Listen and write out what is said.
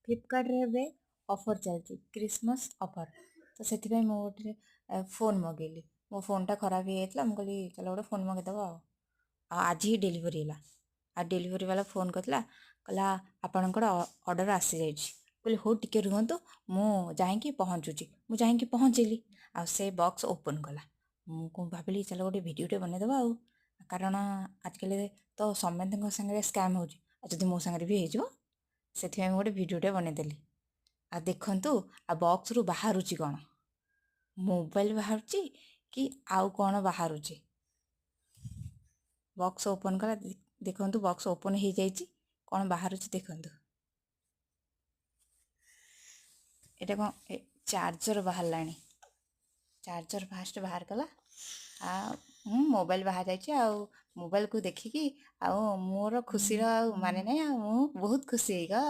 ଫ୍ଲିପକାର୍ଟରେ ଏବେ ଅଫର୍ ଚାଲିଛି, Christmas offer. ତ ସେଥିପାଇଁ ମୁଁ ଗୋଟେ ଫୋନ୍ ମଗେଇଲି। ମୋ ଫୋନ୍ଟା ଖରାପ ହେଇଯାଇଥିଲା। ମୁଁ କହିଲି, ଚାଲ ଗୋଟେ ଫୋନ୍ ମଗେଇଦେବା। ଆଉ ଆଉ ଆଜି ହିଁ ଡେଲିଭରି ହେଲା। ଆଉ ଡେଲିଭରି ବାଲା ଫୋନ୍ କରିଥିଲା, କହିଲା ଆପଣଙ୍କର ଅର୍ଡ଼ର ଆସିଯାଇଛି। କହିଲି, ହଉ ଟିକେ ରୁହନ୍ତୁ, ମୁଁ ଯାଇକି ପହଞ୍ଚୁଛି। ମୁଁ ଯାଇକି ପହଞ୍ଚିଲି ଆଉ ସେ ବକ୍ସ ଓପନ୍ କଲା। ମୁଁ କ'ଣ ଭାବିଲି, ଚାଲ ଗୋଟେ ଭିଡ଼ିଓଟେ ବନେଇଦେବା। ଆଉ କାରଣ ଆଜିକାଲି ତ ସମସ୍ତଙ୍କ ସାଙ୍ଗରେ ସ୍କାମ୍ ହେଉଛି, ଆଉ ଯଦି ମୋ ସାଙ୍ଗରେ ବି ହେଇଯିବ, ସେଥିପାଇଁ ମୁଁ ଗୋଟେ ଭିଡ଼ିଓଟେ ବନେଇଦେଲି। ଆଉ ଦେଖନ୍ତୁ, ଆଉ ବକ୍ସରୁ ବାହାରୁଛି କ'ଣ? ମୋବାଇଲ ବାହାରୁଛି କି ଆଉ କ'ଣ ବାହାରୁଛି? ବକ୍ସ ଓପନ୍ କଲା। ଦେଖନ୍ତୁ, ବକ୍ସ ଓପନ୍ ହେଇଯାଇଛି, କ'ଣ ବାହାରୁଛି ଦେଖନ୍ତୁ। ଏଇଟା କ'ଣ? ଚାର୍ଜର ବାହାରିଲାଣି। ଚାର୍ଜର ଫାଷ୍ଟ ବାହାର କଲା। ଆଉ ମୁଁ ମୋବାଇଲ ବାହାରି ଯାଇଛି। ଆଉ ମୋବାଇଲକୁ ଦେଖିକି ଆଉ ମୋର ଖୁସିର ଆଉ ମାନେ ନାହିଁ। ଆଉ ମୁଁ ବହୁତ ଖୁସି ହେଇଗଲି।